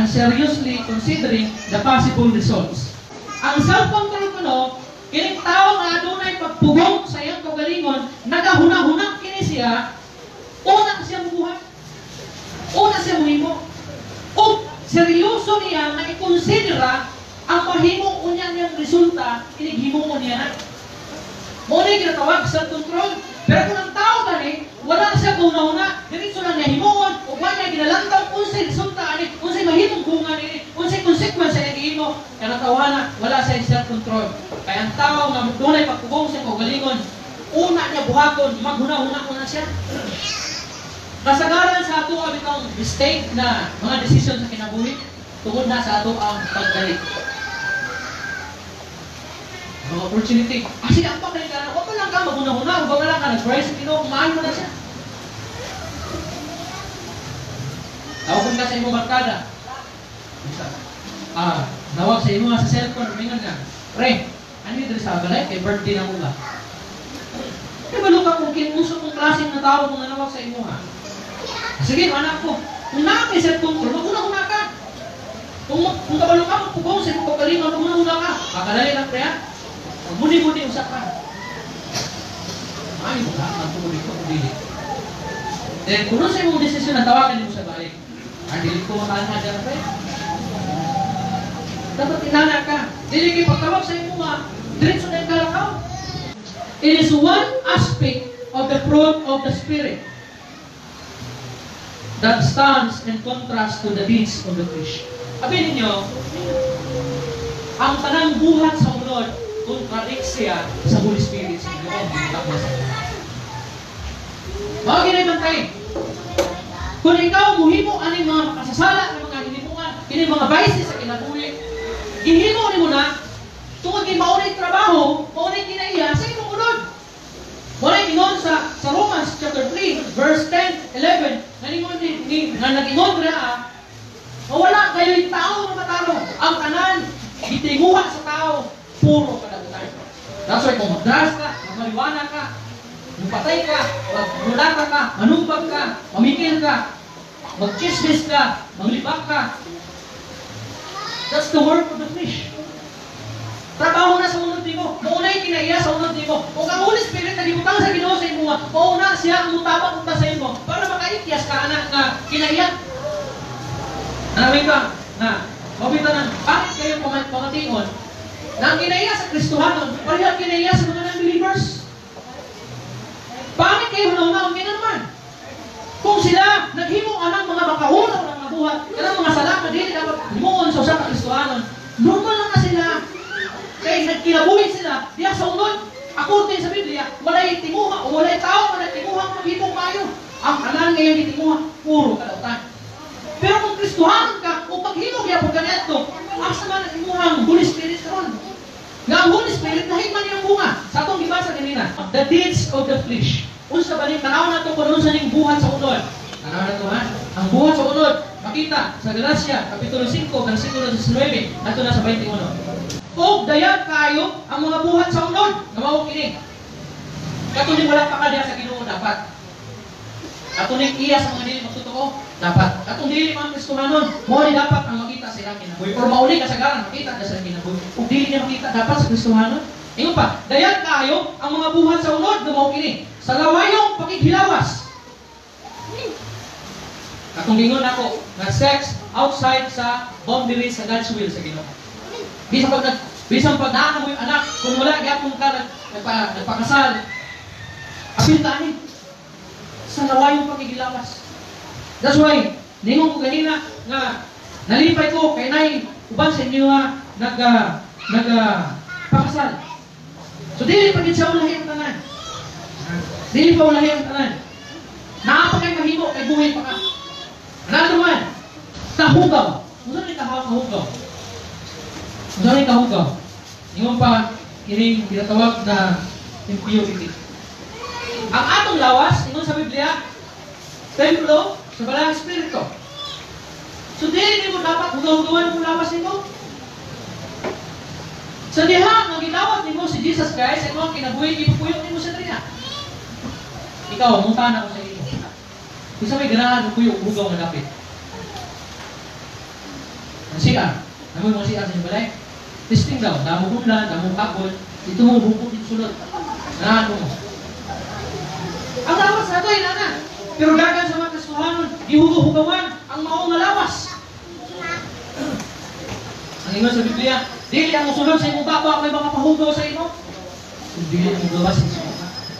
and seriously considering the possible results. Ang self-control kuno, kining tao nga adunay pagpugong sa iyang kaugalingon, nagahuna-huna kini siya, una siya mubuhat. Una siya muhimo. O seryoso niya nga ikonsidera ang mahimo unya niyang resulta, inig himo niya na. Mao na ginatawag self-control. Pero kung ang tao gani, wala siya kauna-una, diretso lang niya himuon, ug wala niya ginalantaw unsay resulta ani, unsay mahimong bunga ni, unsay consequence sa gihimo, kanang tawhana wala siya self-control. Kaya ang tao nga dunay pagpugong sa kaugalingon, una niya buhaton, maghuna-huna ko na siya. Kasagaran sa ato ang bitong mistake na mga desisyon sa kinabuhi, tungod na sa ato ang pagdali. Mga opportunity. Ah, sige, ang pakay ka na. Huwag lang ka maghuna-huna. Huwag lang ka nag-pray sa Ginoo. Kumaan mo na siya. Tawag ka sa imong barkada. Ah, nawag sa imo sa cellphone. Mingon nga. Pre, ano yun sa balay? Kay birthday na mo ba? Kaya balo ka kung kinuso kong klaseng na tao kung nanawag sa imo ha. Sige, anak ko. Kung naa kay self-control, maghuna-huna ka. Kung kabalo ka, magpugong sa imong kaugalingon, maghuna-huna ka. Kakadali lang, pre, ha? Muni-muni usa ka. Maayo ka, magtungod ko kung dili. Then, kung sa imong desisyon na tawagan nimo sa balik, ah, dili ko makaanha dyan, pre. Dapat inana ka. Dili kay pagtawag sa imo nga, diretso na yung kalakaw. It is one aspect of the fruit of the Spirit that stands in contrast to the deeds of the flesh. Abi ninyo, ang tanang buhat sa unod, contradict siya sa Holy Spirit sa Ginoo ang gitawag niya sa inyo. Mao gini bantay. Kung ikaw muhimo aning mga makasasala ng mga hinimuan, kini mga vices sa kinabuhi, gihimo nimo na tungod kay mao ni trabaho, mao ni kinaiya sa imong unod. Wala ingon sa Romans chapter 3 verse 10, 11, nga ningon ni, nga nag-ingon ra, wala kayo'y tao nga matarong. Ang tanan gitinguha sa tao, puro kadagutan. That's why kung magdras ka, magmariwana ka, magpatay ka, maglulata ka, manumbag ka, mamikil ka, magchismis ka, maglibak ka. That's the work of the flesh. Trabaho na sa unod nimo. Maunay kinaiya sa unod nimo. Kung ang Holy Spirit na gibutang sa Ginoo sa imo, mauna siya ang mutabang unta sa imo para makaityas ka ana nga kinaiya. Anawin ka na mabita nang bakit kayo pamatiingon na ang kinaiya sa Kristohanon, pareha kinaiya sa mga non-believers. Bakit kayo hunaw-hunaw kina naman? Kung sila naghimo anang mga makahunaw ng mga buhat, kanang mga sala nga dili dapat himuon sa usa ka Kristohanon, normal lang na sila. Kay nagkinabuhi sila diha sa unod. According sa Biblia, walay tinguha o walay tao nga nagtinguha ang maghimong maayo. Ang tanan ngayon gitinguha puro kadautan. Pero kung Kristohanon ka o paghimo gyapon ka niadto, asa man ang imuhang Holy Spirit karon? Nga ang Holy Spirit lahi man iyang bunga. Sa atong gibasa kanina, the deeds of the flesh. Unsa ba ni tanaw nato kung unsa ning buhat sa unod? Tanaw nato ha. Ang buhat sa unod makita sa Galatia kapitulo 5 versikulo 19 adto na sa 21. Og dayag kaayo ang mga buhat sa unod nga mao kini. Katuning wala pa ka diha sa Ginoo dapat. Katuning iya sa mga dili magtotoo dapat. Katong dili mga Kristohanon, mao ni dapat ang makita sa ilang kinabuhi or mauli kasagaran makita na sa ilang kinabuhi. Ug dili niya makita dapat sa Kristohanon. Ingon pa, dayag kaayo ang mga buhat sa unod nga mao kini. Sa lawayong pakighilawas. Katong gingon nako nga sex outside sa boundaries sa God's will sa Ginoo. Bisan pag naa mo yung anak, kung wala gyapon ka nagpakasal, apil ka ani sa lawayong pakigilawas. That's why ningon ko ganina nga nalipay ko kay nay uban sa inyo nga nag pakasal. So dili pa gid siya ulahi ang tanan. Dili pa ulahi ang tanan. Naa pa kay mahimo kay buhi pa ka. Another one, kahugaw. Unsa ni kahugaw? Unsa ni kahugaw? Ingon pa kining ginatawag na impurity. Ang atong lawas, ingon sa Biblia, templo sa Balaang Espiritu. So dili nimo dapat hugaw-hugawan ang lawas nimo. Sa diha nga gidawat nimo si Jesus Christ sa imong kinabuhi, gipupuyo nimo sa diha. Ikaw, mutana ko sa imo. Bisa may ganahan og puyo hugaw nga dapit. Ang CR. Namo mga CR sa inyong balay. Testing daw, damo unlan, damo kabol, dito mo bukod dito sulod. Naan mo. Ang lawas na ito, na. Pero dagan sa mga Kristohanon, gihugaw-hugawan ang maong nga lawas. Ang ingon sa Biblia, dili ang musulod sa imong baba may mga pahugaw sa imo. Kung dili ang gawas sa imo.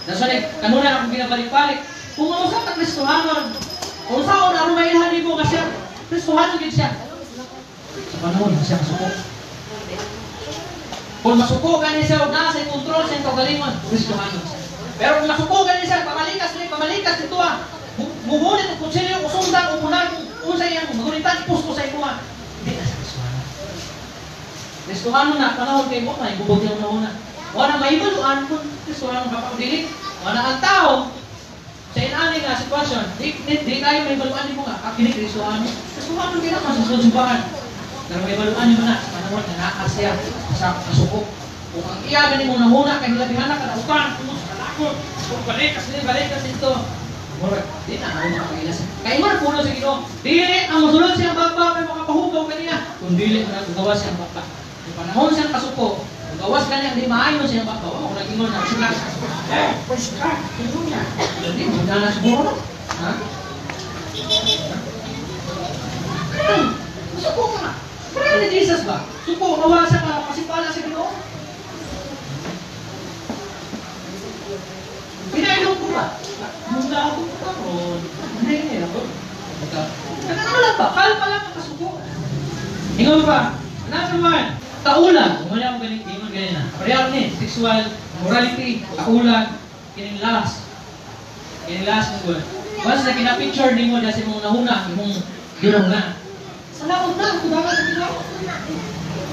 That's why, kanuna akong ginabalik-balik. Kung ang usa ka Kristohanon, kung saon aron mailhan nimo nga siya, Kristohanon gid siya. Sa panahon siya masuko. Kung masuko gani siya og naa sa kontrol sa iyang kaugalingon, Kristohanon siya. Pero kung masuko gani siya, pamalikas ni, pamalikas dito ah. Mugunit og kutsilyo, usundan, upunan, kung unsa iyang magunitan, ipusto sa imo ah. Hindi na siya Kristohanon. Kristohanon na, panahon kay mo, may gubog yung nauna. Wala mahibaluan kung Kristohanon ka pa o dili. Wala ang tao, sa inani nga sitwasyon, di tayo mahibaluan nimo nga, ah, kini Kristohanon. Kristohanon kina man sa simbahan. Pero mahibaluan nimo na, sa panahon nga naa siya sa kasuko. Kung ang iya gani mo nahuna kay hilabihan na kadautan, kung sa kalakot, kung balikas ni balikas dito. Murag, di na ako makapailas. Kay mo puno sa Ginoo, dili ang mosulod siyang baba kay makapahugaw kaniya. Kung dili na gawas siyang baba. Sa panahon siyang kasuko, kung gawas kaniya di maayo siyang baba. Wa ko nagingon na sila. Eh, praise God, hallelujah. Hindi mo na siguro no. Ha? Suko ka na. Pero ni Jesus ba? Suko, nawala siya ka, kasipala sa Ginoo. Pinailong ko ba? Mula ako ko karon. Hindi ako. Ano lang ba? Kalma lang ang kasuko. Ingon pa. Another one. Kaulag. Umali ako galing, ingon ganyan na. Pareho ni, sexual, morality, kaulag, kining last. Kining last mong gol. Once na kina-picture nimo na sa imong nahuna, imong ginahuna. Sa laot na, kudagan sa Ginoo.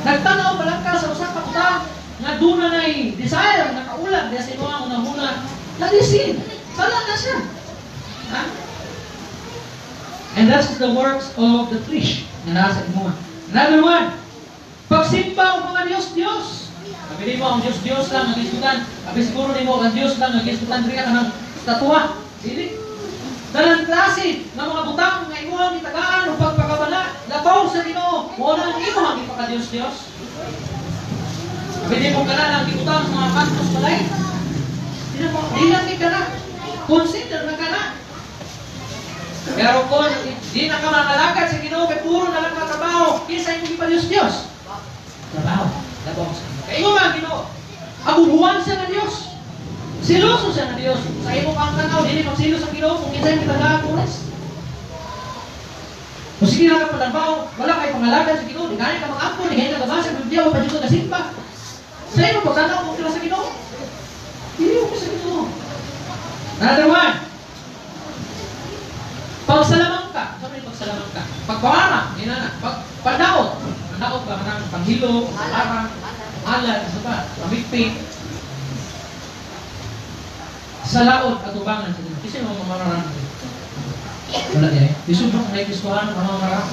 Nagtanaw pa lang ka sa usa ka butang nga duna nay desire nga kaulag diha sa imong nahuna. Nalisin. Sala na siya. Ha? And that's the works of the flesh na nasa imo. Another one. Pagsimba og mga Diyos-Diyos. Sabi nimo ang Diyos-Diyos lang ang gisgutan. Abi siguro nimo ang Diyos lang ang gisgutan diri ka kanang statwa. Dili. Dalang klase ng mga butang nga imuhang gitagaan o pagpakabana, labaw sa Ginoo. Mao na ang imuhang gipaka-Diyos-Diyos. Abi nimo kana lang gibutang sa mga kantos balay. Di lang ka na. Consider na ka na. Pero kung di na ka makalakad sa Ginoo, kay puro na lang katrabaho, kinsa imong gipa-Diyos-Diyos? Trabaho. Labaw sa Ginoo. Kay imo man Ginoo. Abubuan siya nga Dios. Siloso siya nga Dios. Sa imo pang tanaw, dili magsilos ang Ginoo kung kinsa imong gitagaan oras. Kung sige na ka patrabaho, wala kay pangalagad sa Ginoo, di gani ka mag-ampo, di gani ka gabasa sa Biblia, wa pa jud ka gasimba. Sa imo pagtanaw kung kila sa Ginoo. Dili mo sa Ginoo. Another one. Pagsalamang ka. Saan may pagsalamang ka? Pagpawarang. Yun na. Pagpadaot. Padaot ba? Kanang panghilo, parang, alan, isa pa, pamigpit. Sa laot at ubangan sa Ginoo. Kasi mga mamarang. Wala niya eh. Isod ba kung naikiskuhan ang mga mamarang?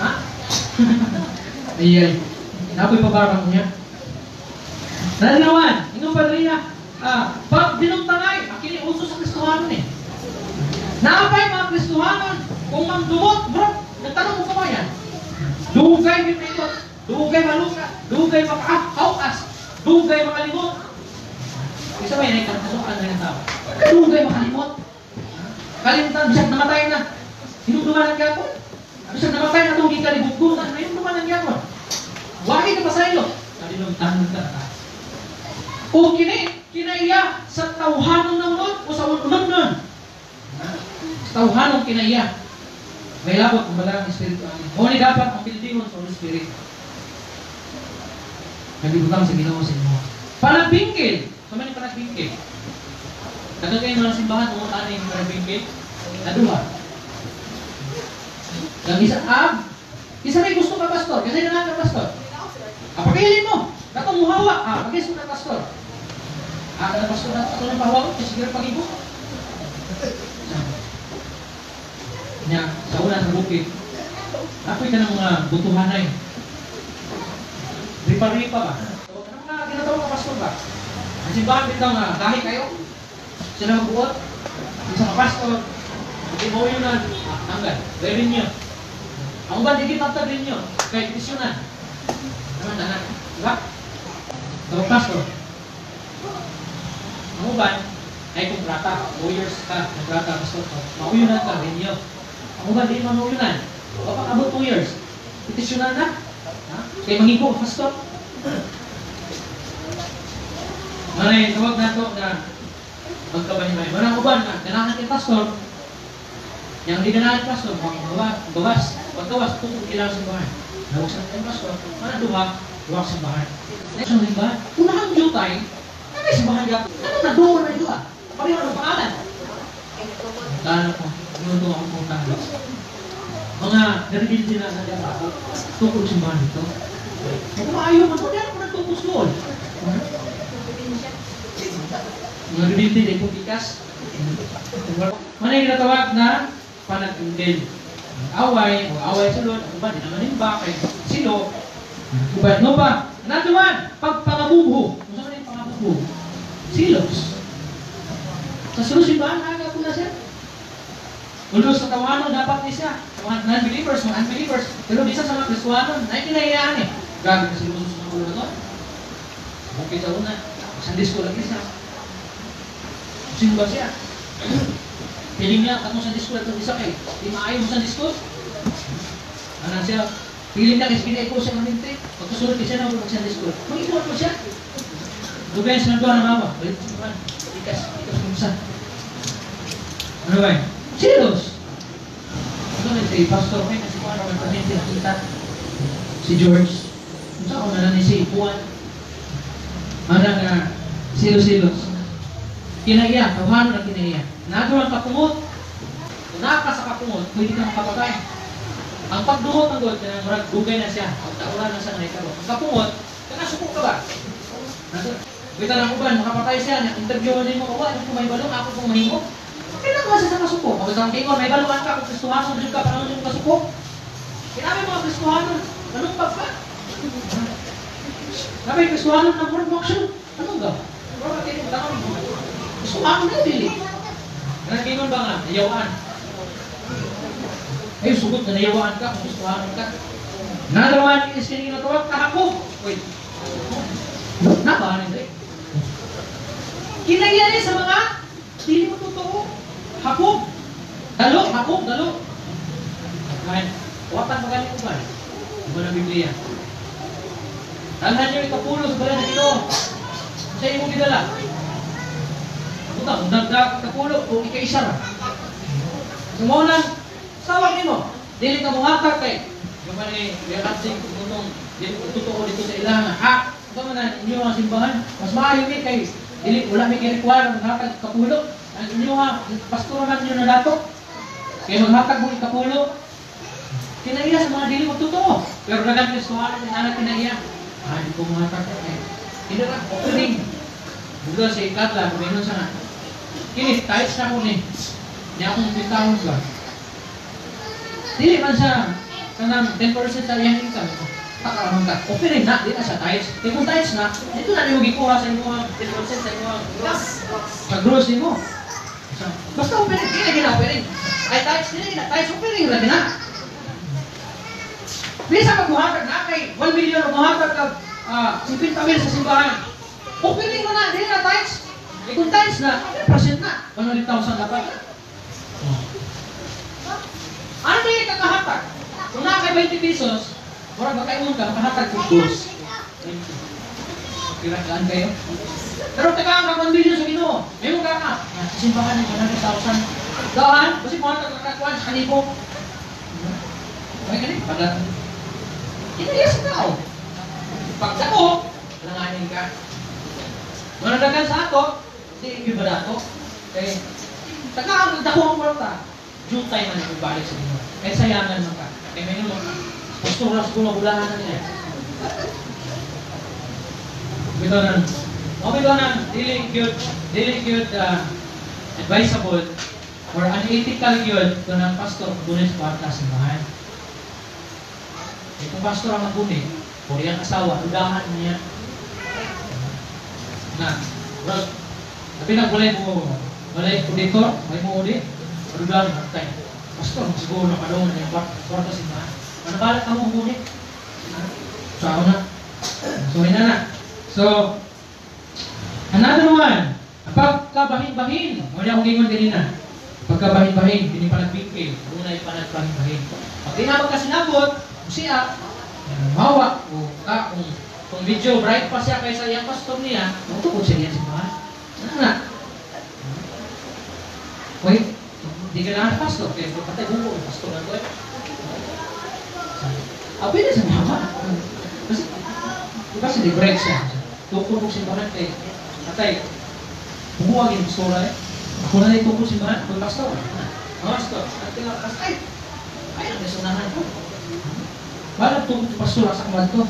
Ha? Ay, ay. Napoy pabarang niya. Another one. Ingon pa rin na. Pag binuntanay, akini uso sa Kristohanon eh. Naapay mga Kristohanon, kung mandumot, bro, nagtanong mo kamayan. Dugay mimikot, dugay maluka, dugay makaakas, dugay makalimot. Isa ba yan ay kasukan na yung tao? Dugay makalimot. Kalimtan, bisag namatay na. Hinumduman ang gyapon. Bisag namatay na itong gikalibuggo na, hinumduman ang gyapon. Wagi ka pa sa ilo. Kalimtan ka na. O kini, kinaiya sa tawhanong naunod o sa unod nun. Sa tawhanong kinaiya. May labot ang balang espiritu amin. O ni dapat ang buildingon sa Holy Spirit. Nagibutang sa Ginoo sa inyo. Panagbingkil. Sa man yung panagbingkil? Daghang kayo mga simbahan kung ano yung panagbingkil? Naduha. Ang isa, isa may gusto ka, pastor. Kasi na ka, pastor. Pakailin mo. Katong muhawa. Pag-iso na, pastor. Kada pastor na ito ng pahawa ko, kasi siguro pag-ibo. Nya, sa una sa bukid, ako'y ka ng mga butuhanay. Ripa-ripa ba? So, anong mga ginatawa ka, pastor ba? Ang simbahan bitaw nga, dahil kayo. Sila magbuot. Isa ka pastor. Hindi mo yun na, tanggal. Gawin niyo. Ang uban di gitagtag ninyo kay petisyonan. Naman tanan, di ba? So, pastor. Ang uban ay kontrata, 2 years ka, kontrata, pastor. Mauyunan ka, renew. Ang uban di man mauyunan. O pag abot 2 years, petisyonan na. Ha? Kay mangiko ka, pastor. Manay, tawag nato na magkabalibay. Manang uban na, ganahan kay pastor. Yang di ganahan pastor, mga gawas. Pag gawas, tukod ilang simbahan. Nawagsan kay pastor, mana duha, duha simbahan. Next ang simbahan, unahang jutay, ano simbahan gapon? Ano na duha na duha? Pareho ang pangalan. Tano ko, niluto ako kong talo. Mga naribildi na sa diyan ako, tukod simbahan dito. Kung maayo man, kung ako nagtupos doon. Mga rebelde na itong tikas. Manay ginatawag na panagindil. Away, o away sulod, ang uban, di naman nimba, kay silo. Uban, no ba? Another one, pagpangabubo. Ano man yung pangabubo? Silos. Sa sulod simbahan, aga po na siya. Ulo sa tawanon, dapat ni siya. Mga non-believers, mga unbelievers. Pero bisa sa mga Kristuano, nakinahiyaan eh. Grabe na siloso sa mga ulo na to. Okay sa una. Sunday school lagi siya. Simba siya. Piling niya, katong Sunday school itong isa kay. Di maayo mo Sunday school. Ano siya? Piling niya, kasi pinaipo siya ng minti. Pagkasunod siya na mag Sunday school. Mag-ipot mo siya. Dugay sa nagduha na mama. Balik sa mga. Ikas, ikas kumsa. Ano ba yun? Serious. Ito na si Pastor May, kasi kung ano man pahinti nakita. Si George. Unsa ko na ni si Juan. Mana nga silos-silos. Kinaiya, tawhan na kinaiya. Nato ang kapungot. Kung naa ka sa kapungot, pwede ka makapatay. Ang pagduhot ng God, kanang murag dugay na siya. Ang tauran na siya nga nahitabo. Ang kapungot, kanasuko ka ba? Kita lang uban, makapatay siya, na-interview mo nimo, wa, ko may balong, ako kong mahimo. Kailangan siya sa kasuko. Kung isang kingon, may baluan ka, kung Kristuhano, dyan ka, panahon yung kasuko. Kinabi mga Kristuhano, anong pagka? Nabi, Kristuhano na murag mo action. Anong ga? Murag kayo, tanong mo. Kristuhano na dili. Kanang kingon ba nga, nayawaan. Ay, sugot na nayawaan ka, kung Kristuhano ka. Nalawan is kini ginatawag, kahakog. Wait. Nabahan hindi. Kinayari sa mga dili mo totoo. Hakog. Dalo, hakog, dalo. Ngayon, watan magaling ko ba? Iba ng Biblia. Dalhan niyo ikapulo sa bayan ng Ginoo. Sa imong gidala. Buta, kung dagdag ikapulo, kung ikaisa ra. Sumunan, sawag nimo. Dili ka muhatag kay yung man ni Leranting kung dili ko totoo dito sa ilanga. Ha, ito man na inyo ang simbahan. Mas maayo ni kay dili wala may gi-require maghatag kapulo. Ang inyo ha, pastor man ninyo na dato. Kay maghatag mo ikapulo. Kinaiya sa mga dili mo totoo. Pero daghang Kristohanon ni anak kinaiya. Ah, di ko muhatag kay. Hindi ra offering. Buga si Katla, kuminon sa nga. Kini tithes na ko ni. Niya akong bitawon ba. Dili man siya kanang 10% sa iyang income. Takaramon ka. Offering na, di na siya tithes. Kaya kung tithes na, dito na nimo gikuha sa imong 10% sa imong Gross. sa gross nimo. So, basta offering, di na gina offering. Ay tithes, di na gina tithes, offering ra gina. Bisa magmuhatag na kay 1 million o muhatag ka 50 mil sa simbahan. Offering mo na, di na tithes. Eh kung tithes na, 10% na, 100,000 dapat. Oh. Ano ba yung kakahatag? Kung naa kay 20 pesos, murag makaingon ka, makahatag kog dos. Pirakaan kayo? Pero tagaan ka 1 million sa Ginoo. May mo ka ka. Ah, sa simbahan ng 100,000. Daan, kasi muhatag ka kakuan sa kanibo. Okay ka ni? Paglat. Kinaya sa tao. Pag sako, langanin ka. Manadagan sa ato, di gyud ba dato? Kay tagaan dako ang kwarta. Due time man ang balik sa Ginoo. Kay sayangan man ka. Kay may mo pastor ra siguro bulahan na niya. Bitaw na. O bitaw na dili gyud advisable or unethical gyud kung ang pastor dunay sa kwarta sa simbahan. Eh, kung pastor ang maguni, o iyang asawa, dudahan niya. Na, well, tapi na walay mo, walay auditor, may mo audit, dudahan matay. Pastor, siguro nakadungan niya kwarta sa simbahan. Na bahala ka mo muna. So ako na. So ina na. So another one, pagkabahin-bahin. Wala akong gingon kanina. Pagkabahin-bahin, hindi pa nagbingkil. Una pa nagbahin-bahin. Pag di na magkasinabot, kung siya, mawa, o ka, kung medyo bright pa siya kaysa iyang pastor niya, matukod siya niya simbahan. Ano na? Wait, di ka na pastor, kaya patay buko, pastor na ko eh. Ah, pwede sa mawa. Kasi, di ba si bright siya? Tukod ko simbahan kay, patay, bubuwag yung pastora eh. Ako na lang tukod simbahan, ako yung pastor. Mga pastor, at tingnan, pastor, ay, ay, ang kasunahan ko. Balag tukod yung pastor sa kumanto.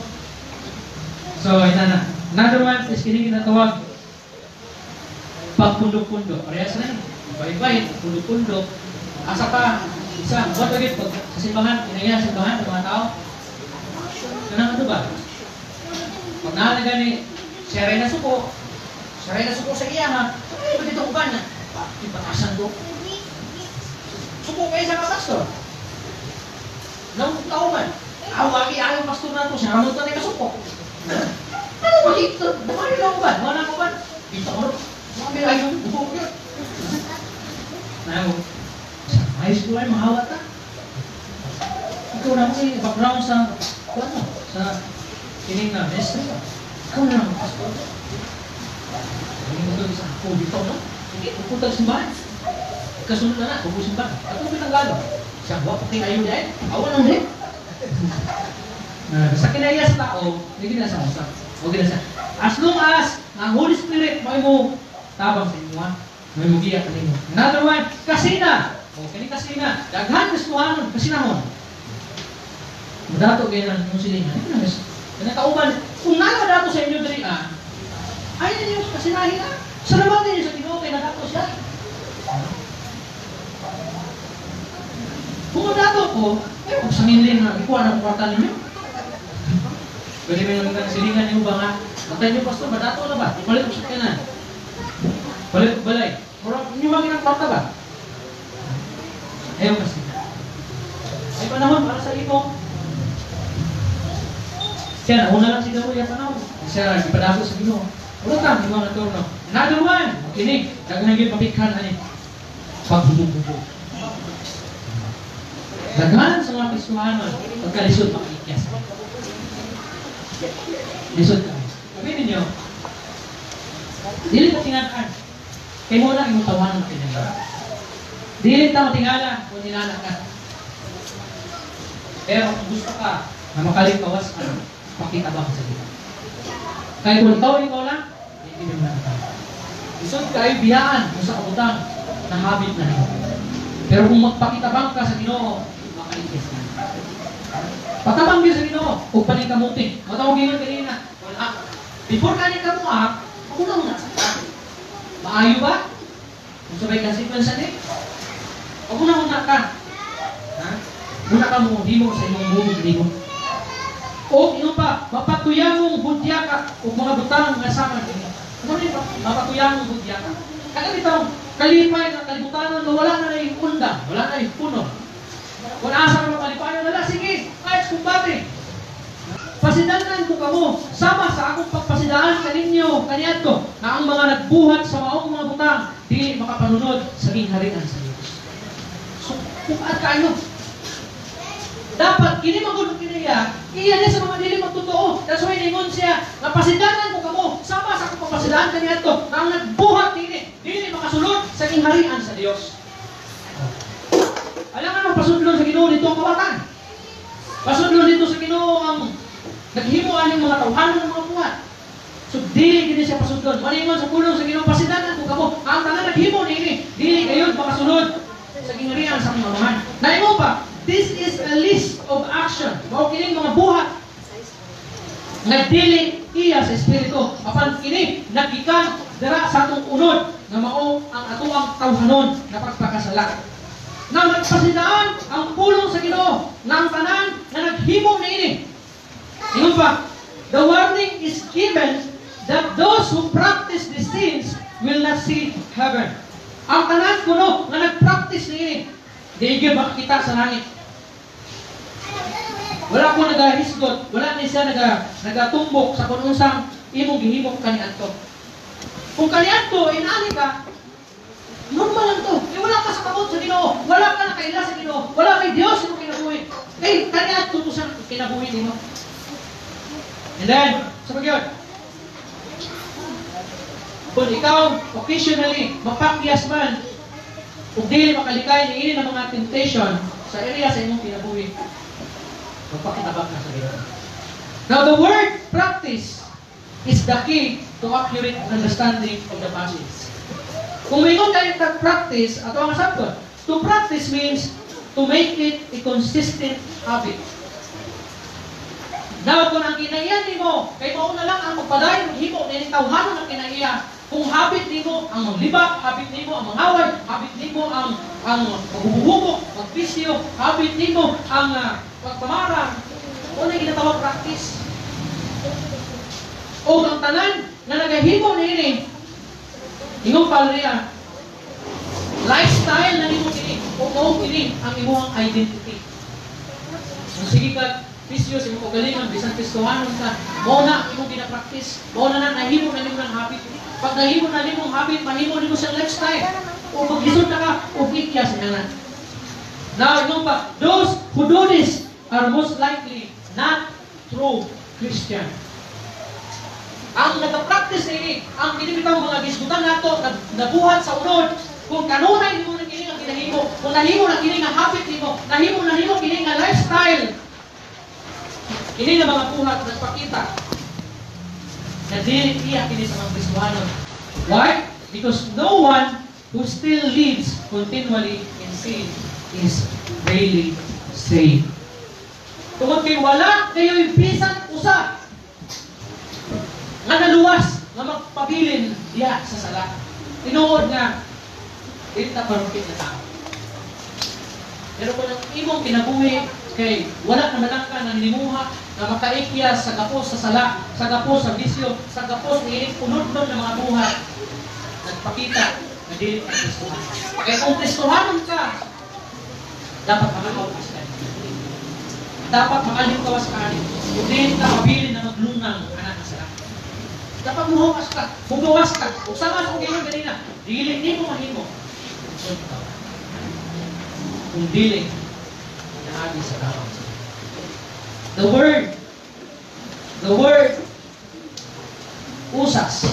So, ina na. Another one is kini ginatawag pagpundok-pundok. Parehas na yun. Bahin-bahin, pundok-pundok. Asa ka, isa, what again, pag sa simbahan, kinaya simbahan ng mga tao. Kanang ano ba? Pag naa na gani, siya rin na suko sa iya ha. Ay, ba dito uban na? Ipatasan ko. Suko kayo sa pastor. Nang tao man. Awagi ayaw pastor na to, siya ramon na kasuko. Ano ba dito? Bumali lang uban, wala ko ba? Dito ko. Mga ayaw, buko yun. Now, sa high school ay mahawat ta. Ikaw na mo yung background sa, ano, sa kining na ministry. Ikaw na ang pastor. Hindi mo ito sa ako dito, no? Sige, pupunta sa simbahan. Kasunod na na, pupunta simbahan. At kung pinanggalo, siya, wa pa kayo dahil, awan lang din. Sa kinaya sa tao, hindi gina sa usap. O gina sa, as long as ang Holy Spirit may mo tabang sa inyo, ha? May mo giya kanimo. Another one, kasina. O, kini kasina. Daghan Kristohanon, kasinahon. Mudato kayo ng silingan. Ano na kanang kauban, kung nagadato sa inyo diri ah, ay ninyo kasinahin ah. Salamat ninyo sa Ginoo kay nadato siya. Kung madato ko, ay kung sangin na ikuha ng kwarta ninyo. Pwede ba yung mga silingan niyo ba nga? Matay niyo pastor, madato na ba? Palit og sakyanan. Palit og balay. Mura inyo man ginang kwarta ba? Ayaw kasi. Ay panahon para sa imo. Siya, nauna lang siguro yung panahon. Siya, ipadako sa Ginoo. Wala ka, hindi mo na turno. Another one! Makinig. Daghan yung papikhan, ani. Paghubog-hubog. Daghan sa mga Kristohanon, pagkalisod, makikias. Lisod ka. Sabihin ninyo, dili ka tingalaan. Kaya mo lang imong tawanan na kinangala. Dili ta matingala kung nilala ka. Pero kung gusto ka na makalikawas ka, pakitabang sa Ginoo. Kaya kung ikaw lang, hindi mo na tayo. Lisod kayo biyaan kung sa kabutang na habit na nimo. Pero kung magpakitabang ka sa Ginoo, makaligtas ka. Patabang gyud sa Ginoo ug paningkamuti. Matawag ingon kanina. Wala. Before ka ni kamuha, ako na sa ka. Maayo ba? Kung sabay consequence ani? Huwag na una ka. Ha? Muna ka mo himo sa imong buong nimo. O ingon pa, mapatuyangong budya ka o mga butang nga sama nimo. Ano ni mapatuyangong budya ka? Kada bitaw kalipay nga kalibutanon nga wala na nay undang, wala na nay puno. Kung asa ka mapalipayon wala, sige, kahit kumbate. Pasidanan ko kamo sama sa akong pagpasidaan kaninyo kaniadto na ang mga nagbuhat sa maong mga butang dili makapanunod sa gingharian sa Dios. So, kuat kaayo. Dapat kini magulong kiniya, iya niya sa mga dili magtotoo. That's why ningon siya, napasidanan ko kamo sama sa akong pagpasidaan kaniadto na ang nagbuhat dili dili makasulod sa gingharian sa Dios. Alam nga pasudlon sa Ginoo dito ang kawatan. Pasudlon dito sa Ginoo ang naghimo aning mga tawhanon ng mga buhat. So dili gini siya pasudlon. Maningon sa pulong sa Ginoo pasidanan ko kamo ang tanan naghimo niini dili kayon makasulod sa gingharian sa akong Amahan. Naimo pa, this is a list of action. Mao kining mga buhat nga dili iya sa espiritu apan kini nagikan dira sa atong unod nga mao ang atoang tawhanon na pagpakasala. Nang nagpasidaan ang pulong sa Ginoo nga ang tanan nga naghimo niini. Ingon pa, the warning is given that those who practice these things will not see heaven. Ang tanan kuno nga nagpractice niini, di gyud makakita sa langit. Wala ko nagahisgot, wala ni siya nagatumbok sa kung unsang imong gihimo kaniadto. Kung kaniadto inani ka, normal lang to. Eh, wala ka sa kamot sa Ginoo, wala ka nakaila sa Ginoo, wala kay Dios sa imong kinabuhi. Kay kaniadto to sa kinabuhi nimo. And then, sa pagyod, kung ikaw occasionally mapakyas man ug dili makalikay niini ng mga temptation sa area sa imong kinabuhi, magpakitabang ka sa Ginoo. Now, the word "practice" is the key to accurate understanding of the passage. Kung moingon tayo practice, ato ang sabton. To practice means to make it a consistent habit. Now, kung ang kinaiya nimo, kay mao na lang ang magpadayon maghimo ni tawhanon ang kinaiya. Kung habit nimo ang mangliba, habit nimo ang mangaway, habit nimo ang maghubog, magbisyo, habit nimo ang pagpamara, mao na ginatawag practice. O ang tanan nga nagahimo niini, ingon pa riya, lifestyle na nimo kini, o mao kini ang imong identity. Kung sige ka bisyo sa imong kaugalingon, bisan Kristohanon ka, mao na ang imong gina-practice, mao na na nahimo na nimo ng habit. Pag nahimo na nimong habit, mahimo nimo siyang lifestyle. O maglisod na ka, o ikyas na na. Now, ingon pa, those who do this are most likely not true Christian. Ang nag-practice niini, ang kini bitaw mga gisgutan nato, nabuhat sa unod, kung kanunay nimo na kini nga ginahimo, kung nahimo na kini nga habit nimo, nahimo na nimo kini nga lifestyle, kini nga mga buhat nagpakita na dili iya kini sa mga Kristohanon. Why? Because no one who still lives continually in sin is really saved. Tungod kay wala kayo'y bisan usa nga naluwas nga magpabilin diya sa sala. Tinuod nga dili ta perfect na tao. Pero kung ang imong kinabuhi kay wala na lang ka nang nimuha nga makaikyas sa gapos sa sala, sa gapos sa bisyo, sa gapos ni unod-unod na mga buhat, nagpakita na dili ka Kristohanon. Kaya kung Kristohanon ka, dapat makakawas ka. Dapat makalingkawas ka rin. Kung dili ka mabilin na maglunang anak sa sala. Dapat muhawas ka, mugawas ka. Ug sama sa kong giingon ganina, dili nimo mahimo. Kung dili, naagi sa tao. The word, "usas,"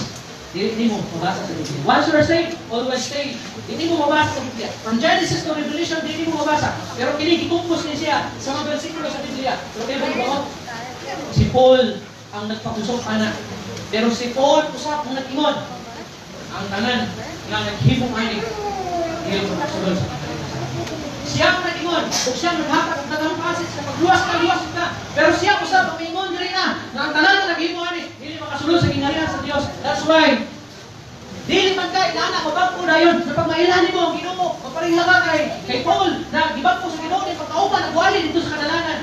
dili nimo mabasa sa Biblia. Once you are saved, always saved. Dili mo mabasa sa Biblia. From Genesis to Revelation, dili mo mabasa. Pero kini gikumpos ni siya sa mga bersikulo sa Biblia. Pero kaya ba si Paul ang nagpakusog ana? Pero si Paul usab ang nag-ingon. Ang tanan nga naghimo ani dili makasulod sa kaharian. Siya ang nag-ingon, ug siya ang naghatag og daghang passage sa pagluwas ka, luwas ka. Pero siya usab ang miingon diri na nga ang tanan nga naghimo ani dili makasulod sa gingharian sa Dios. That's why dili man ka inana mabag-o dayon sa pag mailhan nimo ang Ginoo, mapareha ka kay Paul na gibag-o sa Ginoo ni pagkauban nagwali dito sa kadalanan.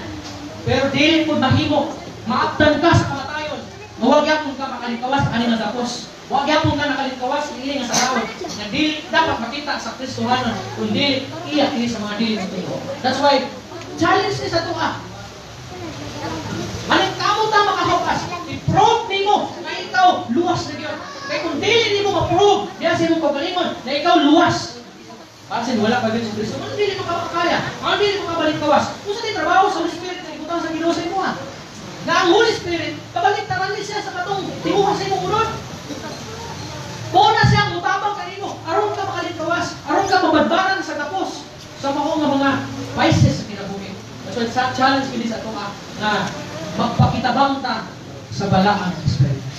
Pero dili pud mahimo maabtan ka sa kamatayon. Wa gyapon ka makalingkawas ani nga gapos. Wa gyapon ka nakalingkawas ini nga sa nga dili dapat makita sa Kristohanon kun dili iya kini sa mga dili motuo. That's why challenge ni sa tuwa. Maningkamot ta makahawas. I-prove nimo nga ikaw luwas na gyud. Kay kung dili nimo ma-prove diya sa imong kaugalingon na ikaw luwas, basin wala pa gyud si Kristo, ano dili mo ka makakaya? Ano dili mo kabalik kawas? Kung sa trabaho sa Holy Spirit na ibutang sa Ginoo sa imuha. Na ang Holy Spirit, kabalik taran ni siya sa katong tinguha sa imong unod. Mao na siya ang mutabang kanimo aron ka makalingkawas, aron ka mabadbaran sa gapos sa mao nga mga vices sa kinabuhi. That's why sa challenge kini sa ato nga magpakitabang ta sa balaang espiritu.